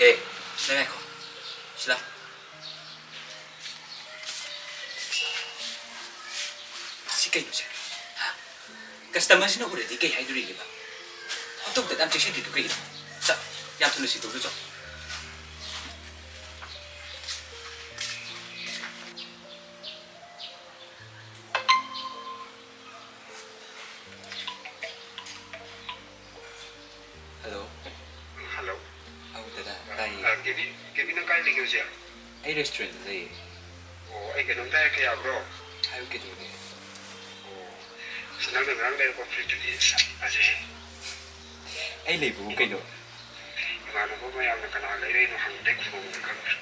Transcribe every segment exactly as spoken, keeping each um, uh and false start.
ꯑꯦ, ꯁꯤꯗ ꯉꯥꯏꯈꯣ꯫ ꯁꯤꯗ꯫ ꯁꯤ ꯀꯩꯅꯣ ꯁꯦ? ꯍꯥ? ꯀꯁꯇꯃꯔꯁꯤꯅ ꯎꯔꯗꯤ ꯀꯩ ꯍꯥꯏꯗꯣꯔꯤꯒꯦꯕ? ꯑꯗꯨꯝꯇ ꯌꯥꯝ ꯆꯦꯛꯁꯤꯟꯗ꯭ꯔꯤꯗꯣ ꯀꯩꯒꯤꯅꯣ? ꯆꯠ, ꯌꯥꯝ ꯊꯨꯅ ꯁꯤꯟꯗꯣꯛꯂꯨ ꯆꯣ꯫ ꯍꯜꯂꯣ꯫ ꯍꯜꯂꯣ꯫ ꯑꯧ, ꯗꯗꯥ, ꯇꯥꯏꯌꯦ꯫ ꯑ, ꯀꯦꯕꯤ, ꯀꯦꯕꯤ, ꯅꯪ ꯀꯥꯏ ꯂꯩꯒꯦ ꯍꯧꯖꯤꯛ? ꯑꯩ ꯔꯦꯁꯇꯨꯔꯦꯟꯗ ꯂꯩꯌꯦ꯫ ꯑꯣ, ꯑꯩ ꯀꯩꯅꯣꯝꯇ ꯍꯥꯏꯔꯛꯀꯦ ꯌꯥꯕ꯭ꯔꯣ? ꯍꯥꯏꯌꯨ, ꯀꯩꯗꯧꯔꯒꯦ? ꯑꯣ, ꯑꯁ, ꯅꯪꯅ ꯉꯔꯥꯡ ꯂꯩꯔꯛꯄ ꯐꯨꯔꯤꯠꯇꯨꯗꯤ ꯑꯁ ꯐꯖꯩꯍꯦ꯫ ꯑꯩ ꯂꯩꯕꯕꯨ ꯀꯩꯅꯣ? ꯏꯃꯥꯟꯅꯕ ꯃꯌꯥꯝꯅ ꯀꯅꯥ ꯂꯩꯔꯛꯏꯅꯣ ꯍꯪꯕꯗꯩ ꯈꯨꯝꯕꯝ ꯑꯝꯇ ꯈꯪꯗ꯭ꯔꯦ꯫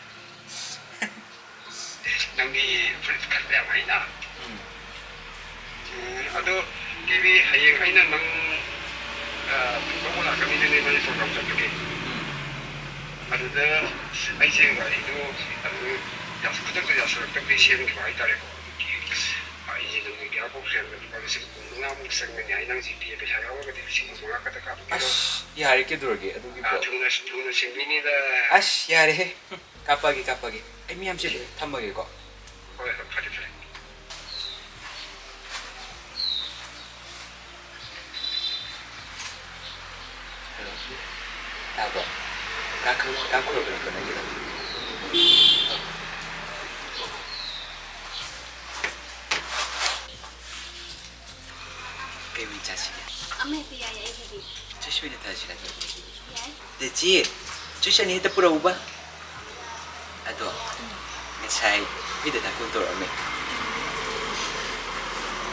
ꯅꯪꯒꯤ ꯐꯨꯔꯤꯠ ꯈꯟꯕ ꯌꯥꯝ ꯍꯩꯅ꯫ ꯎꯝ꯫ ꯎꯝ, ꯑꯗꯣ ꯀꯦꯕꯤ, ꯍꯌꯦꯡ ꯑꯩꯅ ꯅꯪ, ꯑ, ꯂꯧꯕ ꯂꯥꯛꯀꯅꯤꯗꯅ ꯏꯕꯥꯅꯤ ꯄ꯭ꯔꯣꯒ꯭ꯔꯥꯝ ꯆꯠꯄꯒꯤ꯫ ꯎꯝ꯫ ꯑꯗꯨꯗ ꯑꯩꯁꯦ ꯒꯥꯔꯤꯗꯣ ꯑꯗꯨꯝ ꯌꯥꯁ-, ꯈꯨꯗꯛꯇ ꯌꯥꯁꯜꯂꯛꯇꯕꯗꯒꯤ ꯁꯦꯝꯈꯤꯕ ꯍꯥꯏꯇꯥꯔꯦꯀꯣ꯫ ꯑꯗꯨꯒꯤ ꯑꯩꯁꯦ ꯅꯪꯒꯤ ꯑꯦꯌꯥꯔꯄꯣꯔꯠ ꯐꯦꯌꯔꯗ ꯂꯨꯄꯥ ꯂꯤꯁꯤꯡ ꯀꯨꯟ ꯃꯉꯥꯃꯨꯛ ꯆꯪꯒꯅꯤ ꯍꯥꯏ, ꯅꯪ ꯖꯤꯄꯦ ꯄꯩꯁꯥ ꯌꯥꯎꯔꯒꯗꯤ ꯂꯤꯁꯤꯡ ꯀꯨꯟ ꯃꯉꯥ ꯈꯛꯇ ꯀꯥꯞꯄꯛꯀꯦꯔꯣ? ꯑꯁ, ꯌꯥꯔꯦ, ꯀꯩꯗꯧꯔꯒꯦ ꯑꯗꯨꯒꯤꯕꯣ? ꯑꯥ, ꯊꯨꯅ, ꯊꯨꯅ ꯁꯤꯡꯕꯤꯅꯤꯗ꯫ ꯑꯁ, ꯌꯥꯔꯦꯍꯦ꯫ ꯀꯥꯞꯄꯛꯑꯒꯦ, ꯀꯥꯞꯄꯛꯑꯒꯦ꯫ ꯑꯩ ꯃꯤ ꯌꯥꯝ ꯆꯤꯜꯂꯦ, ꯊꯝꯃꯒꯦꯀꯣ꯫ ꯍꯣꯏ, ꯍꯣꯏ, ꯐꯔꯦ, ꯐꯔꯦ꯫ ꯍꯜꯂꯣ꯫ ꯇꯥꯕ꯭ꯔꯣ? ꯀꯥꯞꯈ꯭ꯔ-, ꯀꯥꯞꯈ꯭ꯔꯕꯅꯤꯀꯣ ꯅꯪꯒꯤꯗꯣ? ꯀꯩ ꯑꯣꯏꯅ ꯆꯥꯁꯤꯒꯦ? ꯑꯃ ꯍꯦꯛꯇ ꯌꯥꯏꯌꯦ ꯑꯩꯒꯤꯗꯤ꯫ ꯆꯨꯁ ꯑꯣꯏꯅ ꯆꯥꯁꯤꯔ ꯑꯗꯨꯗꯤ? ꯌꯥꯏ꯫ ꯗꯦꯖꯤ, ꯆꯨꯁ ꯑꯅꯤ ꯍꯦꯛꯇ ꯄꯨꯔꯛꯎꯕ꯫ ꯑꯗꯣ, ꯉꯁꯥꯏ ꯑꯩꯈꯣꯏ ꯗꯗꯥ ꯀꯣꯜ ꯇꯧꯔꯛꯑꯝꯃꯦ꯫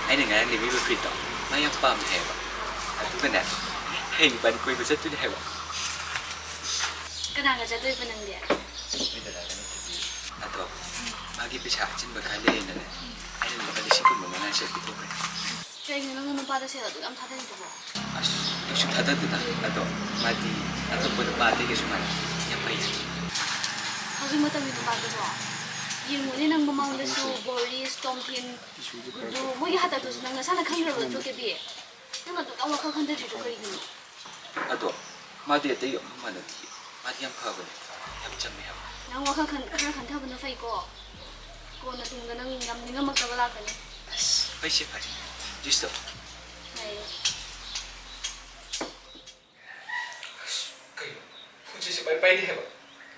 ꯑꯩꯅ ꯉꯔꯥꯡ ꯂꯩꯕꯤꯕ ꯐꯨꯔꯤꯠꯇꯣ ꯃꯥ ꯌꯥꯝ ꯄꯥꯝꯃꯦ ꯍꯥꯏꯌꯦꯕ꯫ ꯑꯗꯨꯒꯅꯦ, ꯍꯌꯦꯡ ꯏꯕꯥꯅꯤ ꯀꯣꯏꯕ ꯆꯠꯇꯣꯏꯅꯦ ꯍꯥꯏꯕ꯫ ꯀꯅꯥꯒ ꯆꯠꯇꯣꯏꯕ ꯅꯪꯗꯤ? ꯑꯩꯈꯣꯏ ꯗꯗꯥꯒ ꯅꯠꯇ꯭ꯔꯗꯤ꯫ ꯑꯗꯣ, ꯃꯥꯒꯤ ꯄꯩꯁꯥ ꯑꯆꯤꯟꯕ ꯈꯔ ꯂꯩꯌꯦꯅꯅꯦ, ꯑꯩꯅ ꯂꯨꯄꯥ ꯂꯤꯁꯤꯡ ꯀꯨꯟ ꯃꯉꯥ ꯁꯦ ꯄꯤꯊꯣꯛꯈ꯭ꯔꯦ꯫ ꯀꯩꯅꯣ ꯅꯪꯅ ꯅꯨꯄꯥꯗ ꯁꯦꯜ ꯑꯗꯨꯛ ꯌꯥꯝ ꯊꯥꯗꯔꯤꯗꯨꯕꯣ? ꯑꯁ, ꯀꯩꯁꯨ ꯊꯥꯗꯗꯦꯗ꯫ ꯑꯗꯣ ꯃꯥꯗꯤ ꯑꯇꯣꯞꯄ ꯅꯨꯄꯥ ꯑꯇꯩꯒꯁꯨ ꯃꯥꯟꯅꯗꯦ꯫ ꯌꯥꯝ ꯐꯩꯌꯦ꯫ ꯍꯧꯖꯤꯛ ꯃꯇꯝꯒꯤ ꯅꯨꯄꯥꯗꯨꯕꯣ? ꯌꯦꯡꯉꯨꯅꯦ, ꯅꯪ ꯃꯃꯥꯡꯗꯁꯨ ꯕꯣꯔꯤꯁ, ꯇꯣꯝꯊꯤꯟ, ꯒꯨꯗꯨ, ꯃꯣꯏꯒꯤ ꯍꯥꯇꯛꯇꯨꯁꯨ ꯅꯪ ꯅꯁꯥꯅ ꯈꯪꯗ꯭ꯔꯕ ꯅꯠꯇ꯭ꯔꯣ, ꯀꯦꯕꯤ? ꯅꯪ ꯑꯗꯨꯛ ꯌꯥꯝ ꯋꯥꯈꯜ ꯈꯟꯊꯗ꯭ꯔꯤꯗꯣ ꯀꯔꯤꯒꯤꯅꯣ? ꯑꯗꯣ ꯃꯥꯗꯤ ꯑꯇꯩꯒ ꯑꯃꯨꯛ ꯃꯥꯟꯅꯗꯤꯌꯦ꯫ ꯃꯥꯗꯤ ꯌꯥꯝ ꯐꯕꯅꯦ, ꯌꯥꯝ ꯆꯝꯃꯦ ꯍꯥꯏꯕ꯫ ꯅꯪ ꯋꯥꯈꯜ ꯈꯟ- ꯈꯔ ꯈꯟꯊꯕꯅ ꯐꯩꯀꯣ꯫ ꯀꯣꯟꯅ ꯇꯨꯡꯗ ꯅꯪ ꯌꯥꯝ ꯅꯤꯡꯉꯝꯃꯛꯇꯕ ꯂꯥꯛꯀꯅꯤ꯫ ꯑꯁ, ꯐꯩꯁꯦ ꯐꯩ꯫ ꯖꯨꯁꯇꯣ꯫ ꯐꯩ꯫ ꯑꯁ, ꯀꯩꯅꯣ? ꯐꯣꯟꯁꯦ ꯁꯨꯡꯄꯥꯏ ꯄꯥꯏꯗꯦ ꯍꯥꯏꯕ꯫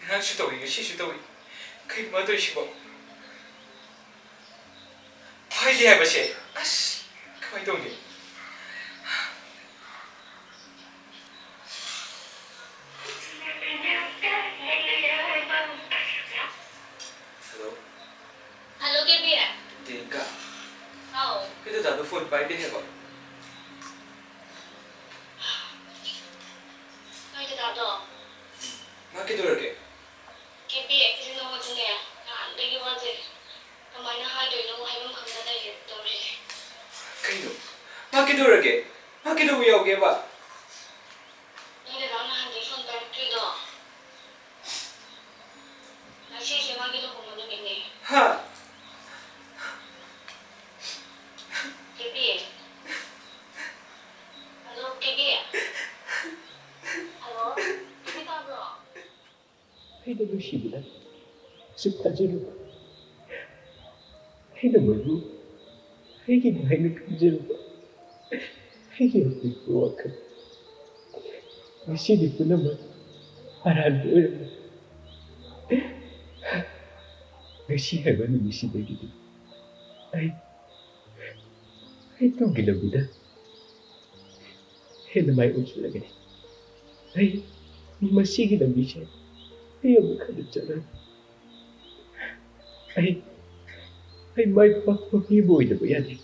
ꯉꯔꯥꯡꯁꯨ ꯇꯧꯏ, ꯉꯁꯤꯁꯨ ꯇꯧꯏ꯫ ꯀꯩꯅꯣ ꯃꯥ ꯇꯧꯔꯤꯁꯤꯕꯣ? ꯄꯥꯏꯗꯦ ꯍꯥꯏꯕꯁꯦ꯫ ꯑꯁ, ꯀꯃꯥꯏꯅ ꯇꯧꯅꯤ? ꯍꯜꯂꯣ꯫ ꯍꯜꯂꯣ, ꯀꯦꯕꯤ꯫ ꯗꯦꯅꯤꯀꯥ꯫ ꯍꯥꯎ꯫ ꯑꯩꯈꯣꯏ ꯗꯗꯥꯗꯣ ꯐꯣꯟ ꯄꯥꯏꯗꯦ ꯍꯥꯏꯕ꯫ ꯅꯣꯏ ꯗꯗꯥꯗꯣ? ꯃꯥ ꯀꯩꯗꯧꯔꯒꯦ? ꯀꯦꯕꯤ, ꯑꯩꯁꯦ ꯅꯉꯣꯟꯗꯅꯦ ꯅꯍꯥꯟꯗꯒꯤ ꯋꯥꯁꯦ ꯀꯃꯥꯏꯅ ꯍꯥꯏꯗꯣꯏꯅꯣ ꯍꯥꯏꯐꯝ ꯈꯪꯗ ꯂꯩꯔꯦ ꯇꯧꯔꯤꯁꯦ꯫ ꯀꯩꯅꯣ? ꯃꯥ ꯀꯩꯗꯧꯔꯒꯦ? ꯃꯥ ꯀꯩꯗꯧꯕ ꯌꯥꯎꯒꯦꯕ? ꯅꯣꯏ ꯗꯗꯥ ꯅꯍꯥꯟꯗꯒꯤ ꯐꯣꯟ ꯄꯥꯏꯔꯛꯇ꯭ꯔꯤꯗꯣ? ꯉꯁꯤꯁꯦ ꯃꯥꯒꯤ ꯂꯨꯍꯣꯡꯕ ꯅꯨꯃꯤꯠꯅꯦ꯫ ꯍꯥ? ꯀꯦꯕꯤ꯫ ꯍꯜꯂꯣ, ꯀꯦꯕꯤ꯫ ꯍꯜꯂꯣ, ꯀꯦꯕꯤ ꯇꯥꯕ꯭ꯔꯣ? ꯑꯩꯅ ꯅꯨꯡꯁꯤꯕꯗ ꯑꯁꯨꯛ ꯊꯥꯖꯔꯨꯕ, ꯑꯩꯅ ꯃꯗꯨ ꯑꯩꯒꯤꯅꯤ ꯍꯥꯏꯅ ꯈꯟꯖꯔꯨꯕ, ꯑꯩꯒꯤ ꯑꯄꯤꯛꯄ ꯋꯥꯈꯜ, ꯉꯁꯤꯗꯤ ꯄꯨꯝꯅꯃꯛ ꯑꯔꯥꯟꯕ ꯑꯣꯏꯔꯝꯂꯦ꯫ ꯉꯁꯤ ꯍꯥꯏꯕ ꯅꯨꯃꯤꯠꯁꯤꯗꯒꯤꯗꯤ ꯑꯩ ꯑꯩ ꯇꯨꯡꯒꯤ ꯂꯝꯕꯤꯗ ꯍꯦꯟꯅ ꯃꯥꯏ ꯑꯣꯟꯁꯤꯜꯂꯒꯅꯤ꯫ ꯑꯩ ꯃꯁꯤꯒꯤ ꯂꯝꯕꯤꯁꯦ ꯑꯩ ꯑꯃꯨꯛ ꯍꯟꯅ ꯆꯠꯂꯔꯣꯏ꯫ ꯑꯩ ꯑꯩ ꯃꯥꯏ ꯄꯥꯛꯄ ꯃꯤ ꯑꯃ ꯑꯣꯏꯗꯕ ꯌꯥꯗꯦ꯫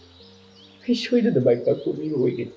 ꯑꯩ ꯁꯣꯏꯗꯅ ꯃꯥꯏ ꯄꯥꯛꯄ ꯃꯤ ꯑꯃ ꯑꯣꯏꯒꯅꯤ꯫